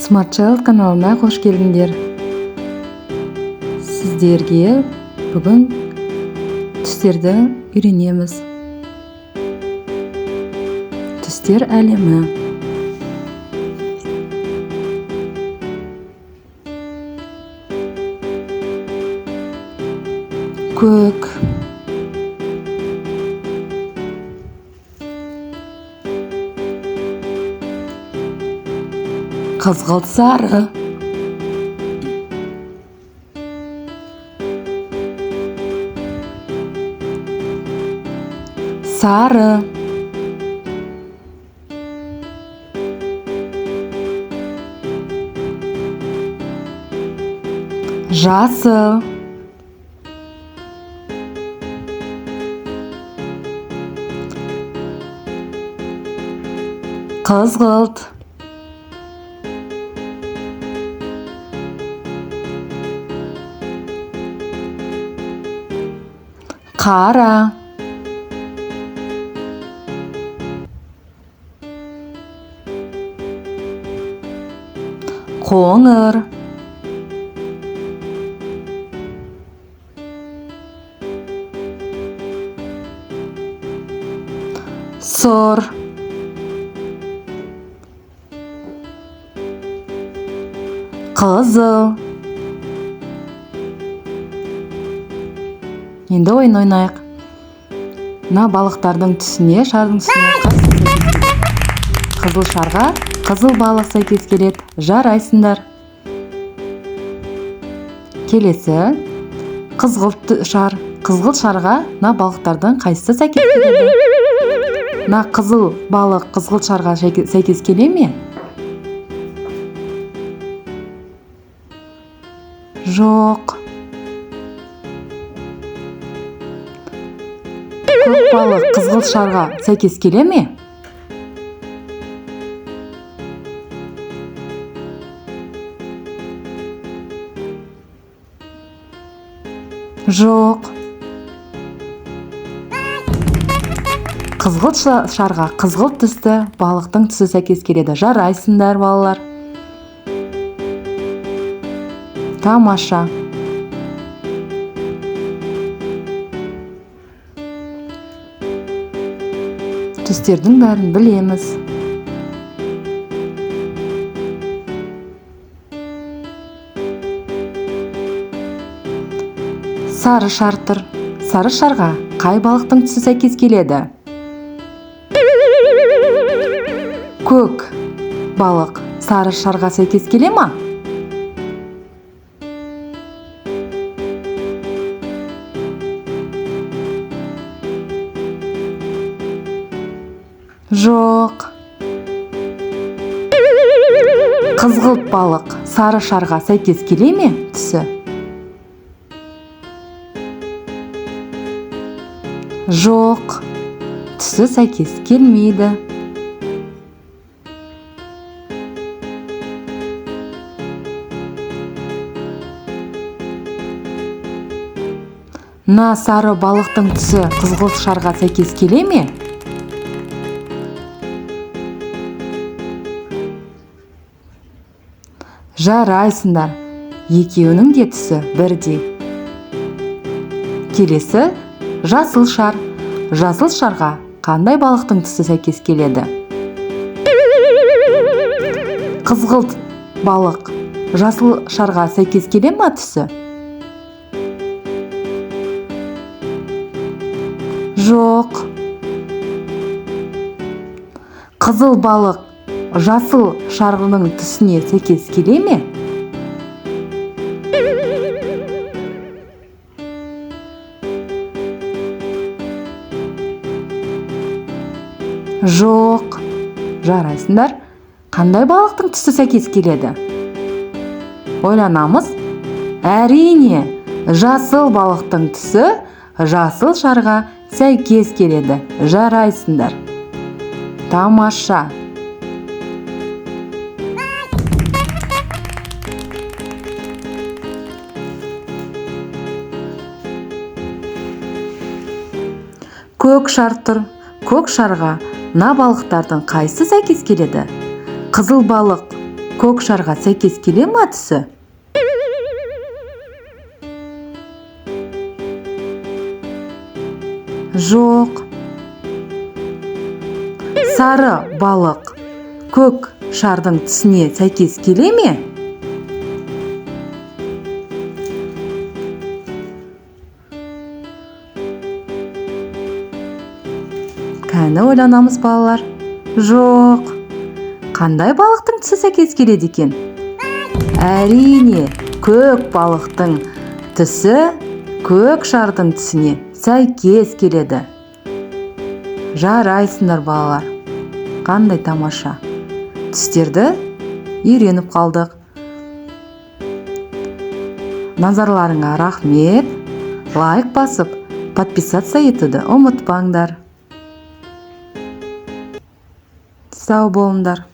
Smart Child каналына қош келдіңдер. Сіздерге бүгін түстерді үйренеміз. Түстер әлемі. Көк, қызғылт сары, сары, жасыл, қызғылт, қара, қоңыр, сұр, қызыл. Енді ойын ойнайық. Мына балықтардың түсіне, шардың түсіне қызыл шарға қызыл балық сәйкес келеді. Жарайсыңдар. Келесі қызғылт шар. Қызғылт шарға мына балықтардың қайсысы сәйкес келеді? Мына қызыл балық қызғылт шарға сәйкес келе ме? Жоқ. Көк балық қызғылт шарға сәйкес келе ме? Жоқ. Қызғылт шарға қызғылт түсті балықтың түсі сәйкес келеді. Жарайсыңдар, балалар. Тамаша. Түстердің бәрін білеміз. Сары шар тұр. Сары шарға қай балықтың түсі сәйкес келеді? Көк балық сары шарға сәйкес келе ма? Жоқ. Қызғылт балық сары шарға сәйкес келе ме түсі? Жоқ. Түсі сәйкес келмейді. Мына сары балықтың түсі қызғылт шарға сәйкес келе ме? Жарайсыңдар. Екеуінің де түсі бірдей. Келесі жасыл шар. Жасыл шарға қандай балықтың түсі сәйкес келеді? Қызғылт балық жасыл шарға сәйкес келе ма түсі? Жоқ. Қызыл балық жасыл шарының түсіне сәйкес келе ме? Жоқ. Жарайсыңдар. Қандай балықтың түсі сәйкес келеді? Ойланамыз. Әрине, жасыл балықтың түсі жасыл шарға сәйкес келеді. Жарайсыңдар. Тамаша. Көк шар тұр. Көк шарға мына балықтардың қайсысы сәйкес келеді? Қызыл балық Көк шарға сәйкес келе ма түсі? Жоқ. Сары балық көк шардың түсіне сәйкес келе ме? Кәні, ойланамыз, балалар. Жоқ. Қандай балықтың түсі сәйкес келеді екен? Әрине, көк балықтың түсі көк шардың түсіне сәйкес келеді. Жарайсыңдар, балалар. Қандай тамаша. Түстерді үйреніп қалдық. Назарларыңа рахмет. Лайк басып, подписаться етуді ұмытпаңдар. Сау болыңдар.